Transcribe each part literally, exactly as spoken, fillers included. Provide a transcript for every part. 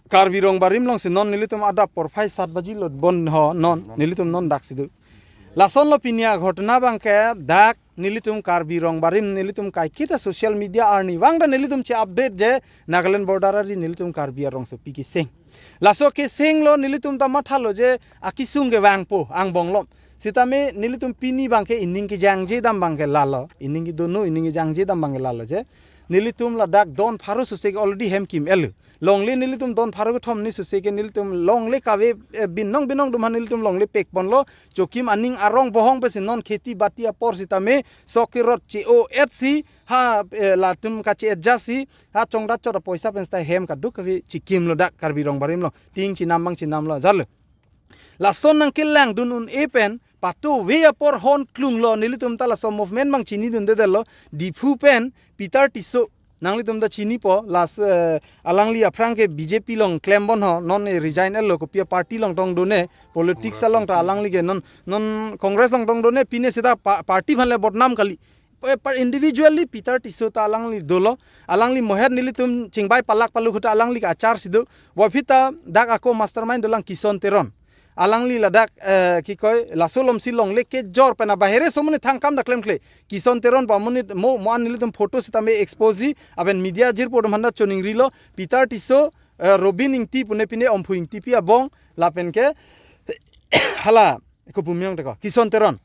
Karbi Rongbarim alongsi non nelitum adap porphai sat baji lo bon ho non, nelitum non daksi do. Lasonlo pini aghotona abangke dak nelitum Karbi Rongbarim nelitum kaiketa social media arnivang ta nelitum che-update je Nagaland border ari nelitum Karbi arongsopi keseng. Laso kesenglo nelitum ta mathalo je akesung kevangpo angbong lom. Sitame nelitum pini abangke ining kejangje dam abangke lalo, ining kedono, ining kejangje dam abangke lalo je nelitum ladak don pharo sose ke already hem kim-etlo. Longle nelitum don pharo kethom ni sose ke nelitum longle kave, eh, binong binong atum aphan nelitum longle pekponlo. Chokim aning arong bohong pensi non kheti bati apor sitame sok kerot che-o-etsi ha, eh, latum kache-etjasi ha chongdat chot apoisa pen sita hem kadokave chikimlo dak Karbi Rongbarim along. Ting chenam abang chenamlo jalo. Lason nangkelangdun un-e pen patuve apor hon klunglo nelitum ta laso movement abang chinidundedetlo. Diphu pen Peter Tisso nanglitum ta chinipo, las, eh, alangli aphrang ke B J P along klembon ho, non e resign-etlo, kopi a-party along tong done, politics along ta alangli ke non, non Congress along tong done, pine sita pa-, party aphanle bodnam kali. Eh, par individually Peter Tisso ta alangli dolo, alangli moher nelitum chingbai palak palu ahut ta alangli ke achar si do, bophi ta dak ako mastermind dolang Kison Teron. Alangli ladak, eh, kikoi, laso alomsi longle kejor pen abahere aso amonit thangkam ta klemkle. Kison Teron pu amonit mo, mo-an nelitum photo sitame expose-ji, aben media ajirpo atum aphan ta choningrilo, Peter Tisso, eh, Robin Ingti pune pine Omphu Ingtipi abong, lapen ke, hala, kopu amen teko, Kison Teron.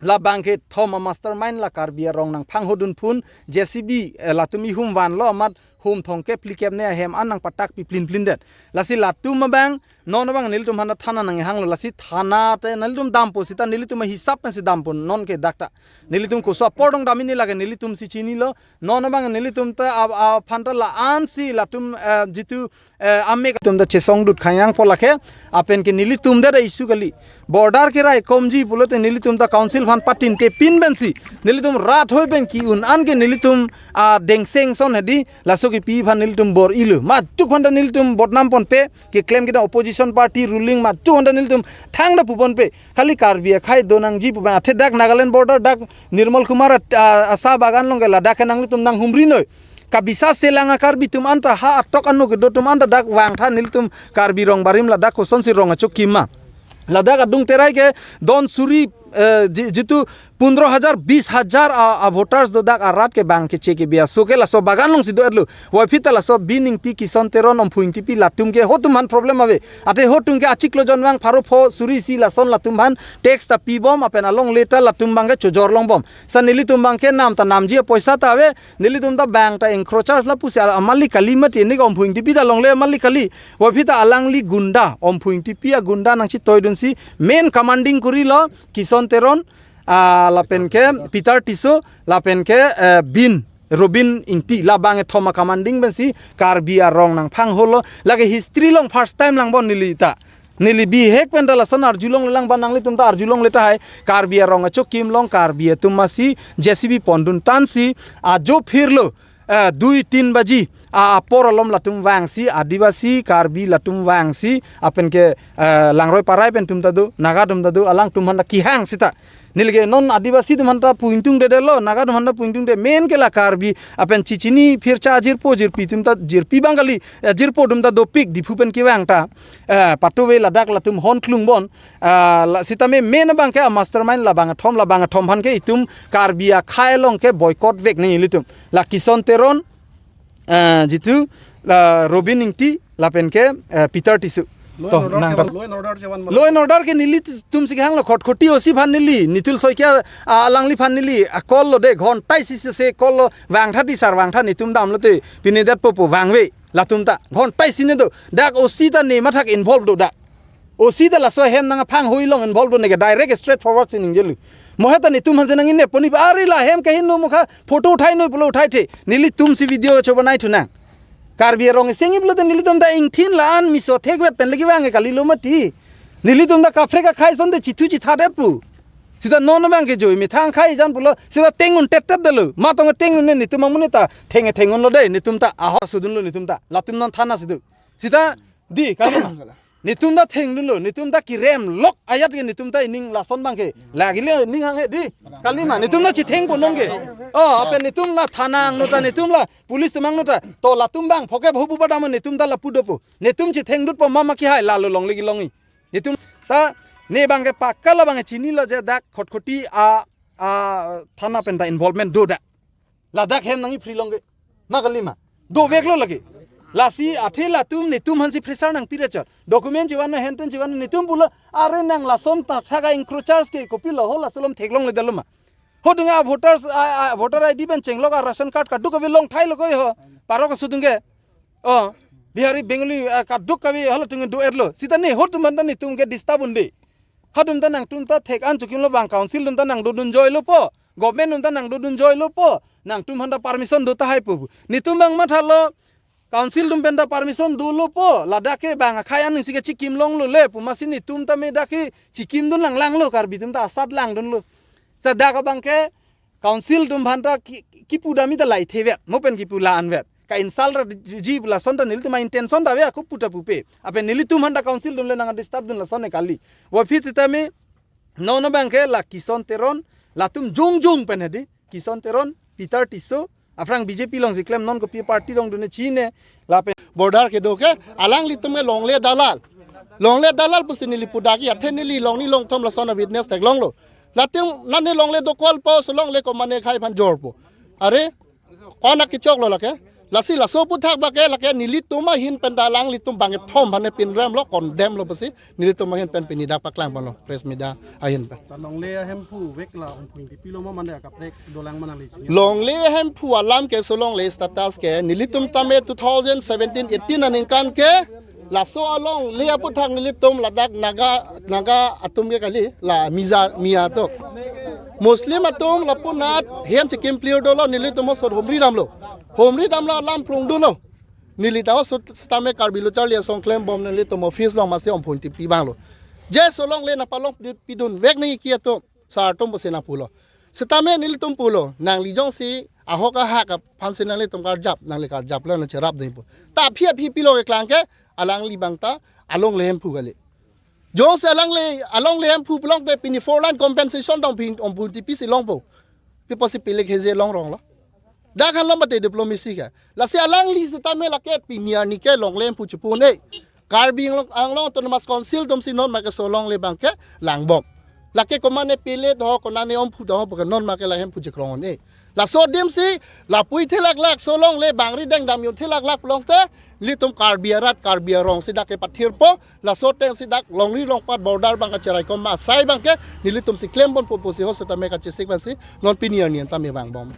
Labang kethom a-mastermind la Karbi arong nangphanghodun phun, J C B, eh, latum ihum vanlo amat hum thomkep phlikep ne ahem an nangpatak pi plin plin det. Lasi latum abang, non abang nelitum aphan ta thana nanghanglo, lasi thana te nelitum dampo sita nelitum ahisap pensi dampo non ke dak ta. Nelitum koso apor dong dam ini lake nelitumsi chinilo, non abang nelitum ta a, aphan ta la-ansi latum, eh, jitu, eh, amek atum ta chesongdut khanyang po lake, apen ke nelitum ta da issue kali. Border keraikomji pulote nelitum ta council aphan patinte pin pensi nelitum rat hoi pen ki-un an ke nelitum, ah, dengseng ason hedi, laso kipi aphan nelitum bor-ilo. Matuk aphan ta nelitum bodnam ponpe, keklem kedam opposition party ruling matuk aphan ta nelitum thangta puponpe. Khali Karbi akhei donangji pu abang athe dak Nagaland border dak Nirmal Kumar a, a, asa bagan along ke ladak ke nanglitum nanghumri noi. Kabisa selang a-Karbi atum anta ha atok anu kedo atum anta dak vangtha nelitum Karbi Rongbarim ladak kosonsi rong achokim ma. Ladak adung terai ke don suri, eh, ji-, jitu pundro hajar, bis hajar a, a-voters do dak arat ke bang keche kebi aso ke laso bagan alongsi do-etlo. Bophi ta laso Bin Ingti, Kison Teron, Omphu Ingtipi latum ke ho atum aphan problem ave. Athe ho atum ke achiklo jon vang pharo pho suri isi lason latum aphan tax ta pibom apen alongle ta latum abang ke chojor longbom. Sa nelitum abang ke nam ta namji apoisa ta ave, nelitum ta bang ta encroachers lapusi a-, amalik kali mati, ini ke Omphu Ingtipi ta longle amalik kali. Bophi ta alangli gunda, Omphu Ingtipi agunda nangchitoidunsi main commanding kurilo Kison Teron, ah, lapen ke Peter Tisso, lapen ke, eh, Bin, Robin Ingti, labang kethom a-commanding pensi Karbi arong nangphangholo, lake history along first time langbom neli ta. Neli bihek pen ta lason arjulonglelang abang nanglitum ta arjulongle tahai, Karbi arong achokim along Karbi atum masi J C B pondun tansi ajo phirlo, eh, dui tin baji a, apor alom latum vangsi, Adivasi, Karbi latum vangsi, apen ke, eh, Langroi Parai pen atum ta do, Naga atum ta do, alangtum aphan ta kehang sita. Neli ke non Adivasi atum aphan ta pu ingtungdedetlo, Naga atum aphan ta pu ingtungde, main ke la Karbi, apen chichini phircha jirpo jirpi atum ta, jirpi abang kali, eh, jirpo atum ta dopik, Diphu pen kevang ta, eh, patuve ladak latum hon klungbom, ah, la sitame main abang ke a-mastermind labang kethom, labang kethom aphan ke itum Karbi akhei along ke boycott vek nelitum. La Kison Teron, eh, jitu, la Robin Ingti, lapen ke, eh, Peter Tisso. Law To, and order nang chevan, pat- law and order chevan. Law and order ke nelitumsi kehanglo, Khatkhati O C aphan neli, Nitul Saikia, ah, alangli aphan neli, a-call lo de, ghonta isi se call lo, vangtha di sir, vangtha netum damlote, pine datpo pu vangve, latum ta, ghonta isi ne do, dak O C ta ne mathak involve do dak. O C ta laso ahem nangphanghui along involve do neke direct straight forward si ningjelo. Mohe ta netum aphan si nang-innepo ni ba ari la ahem kahin no mukha photo uthai noi pulo uthaithe. Nelitumsi video chobanaithu nang. Karbi arong iseng iplo ta nelitum ta ingthin la-an miso thekvet pen lagi vang kalilo mati. Nelitum ta kaprek akhei ason te chithu chithadet pu. Sita non abang ke joi methang akhei jan pulo. Sita tengun tet tet dalo. Matong tengun ne netum amonit ta thenge thengun lo de netum ta ahor sudunlo netum ta. Latum non thana situ. Sita di kali. Netum ta thengdunlo, netum ta kirem lok ajat ke netum ta ining lason abang ke. Lagi le ining hanghe dei. Kalima, netum ta chethengpo non ke. Oh, apen netum la thana angno ta, netum la police atum angno ta. To latum abang phoke bhobu padam netum ta lapu dopo. Netum chethengdutpo mama kihai lalo longle kelongji. Netum ta ne abang ke pakka la abang ke chinilo je dak Khatkhati a, a thana pen ta involvement do dak. Ladak hem nangji free long ke. Ma kalima. Doveklo lake. Lasi athe latum netum aphansi pressure nangpi ra chot. Document chivan, henten chivan, netum pulo, are nang lason ta thak a-encroachers ke kopilo ho laso alam theklongledetlo ma. Ho dunga voters, a, a, voter I D pen chenglok a-ration card kadokave longthailo koi ho. Parok asudung ke. Oh, Bihari, Bengali, a, kadokave halatum do-etlo. Sita ne ho atum aphan ta netum ke disturb un dei. Hatum ta nangtum ta thek-an chekimlo abang council atum ta nangdodun joilopo. Government atum ta nangdodun joilopo. Nangtum aphan ta permission do tahaipo. Netum abang mathalo council atum pen ta permission dolopo. Ladak ke abang akhei an isi ke chekim longlo le pu amatsi netum tame dak ke chekimdun langlanglo, Karbi atum ta asat langdunlo. Ta dak abang ke council atum aphan ta ki, kipu dam-i ta la-ithevet. Mo pen kipu la-anvet. Ka-insult ra ji pu lason ta nelitum a-intention ta ave ako pu ta pupe. Apen nelitum aphan ta council atum le nang-disturb dun lason ne kali. Waphi sitame non abang ke la Kison Teron, latum jongjong pen hedi. Kison Teron, Peter Tisso, aphrang B J P alongsi klem, non kopi party along dunne chine, lapen border kedo ke, alanglitum ke longle dalal. Longle dalal pusi neli pu dak ke, athe neli longni longthom lason a-witness theklonglo. Latum nane longle dokokpo, so longle komatne akhei aphan jorpo. Are, ko-an akechoklo lake. Lasi laso aphuthak abang ke lake nelitum ahin pen ta alanglitum bangkethom aphan ne pinremlo, condemn lo pusi nelitum ahin pen pini dak paklangponlo press media ahin pen. Ta longle ahemphu vek la Omphu Ingtipi lo ma mane kaprek dolang ma nangli chini. Longle ahemphu alam ke, so longle status ke nelitum tame two thousand seventeen eighteen aningkan ke laso alongle aphuthak nelitum ladak Naga, Naga atum ke kali, la Miza, Miya to. Muslim atum lapu anat hem chekim clear dolo, nelitum osot humri damlo. Humri damlo alam prung dunlo. Neli ta osot sitame Karbi Lo Charli Asong klembom nelitum office along amatsi Omphu Ingtipi vanglo. Je so longle nangpalongpidun vek nangji ke atum, sar atum pusi nangpulo. Sitame nelitum pulo, nangli jongsi ahok ahak aphansi nanglitum karjap, nangli karjaplo nang cherapdunpo. Ta aphi aphi pilo keklang ke, alangli abang ta alongle ahemphu kali. Jongsi alangle, alongle ahemphu pulote pini four line compensation ta Omphu, Omphu Ingtipi si longpo. Pi apotsi pilik heje longronglo. Dak han long mate diplomacy ke. Lasi alangli sitame lake pini arni ke longle ahemphu chipu un-e. Karbi Anglong, Anglong Autonomous Council atumsi non ma ke so longle abang ke langbom. Lake komatne pele do, konatne omphu do, pu ke non ma ke la ahemphu chikrong un-e. Laso adim si, lapu-i thelaklak, so longle bangri dengdam un thelaklak pulote, nelitum Karbi arat, Karbi arong si dak ke pathirpo, laso ateng si dak longri longpat border abang kacheraikom ma asai abang ke, nelitum si klembompo pusi ho sitame kachesik abang si, non pini arni an tame vangbom.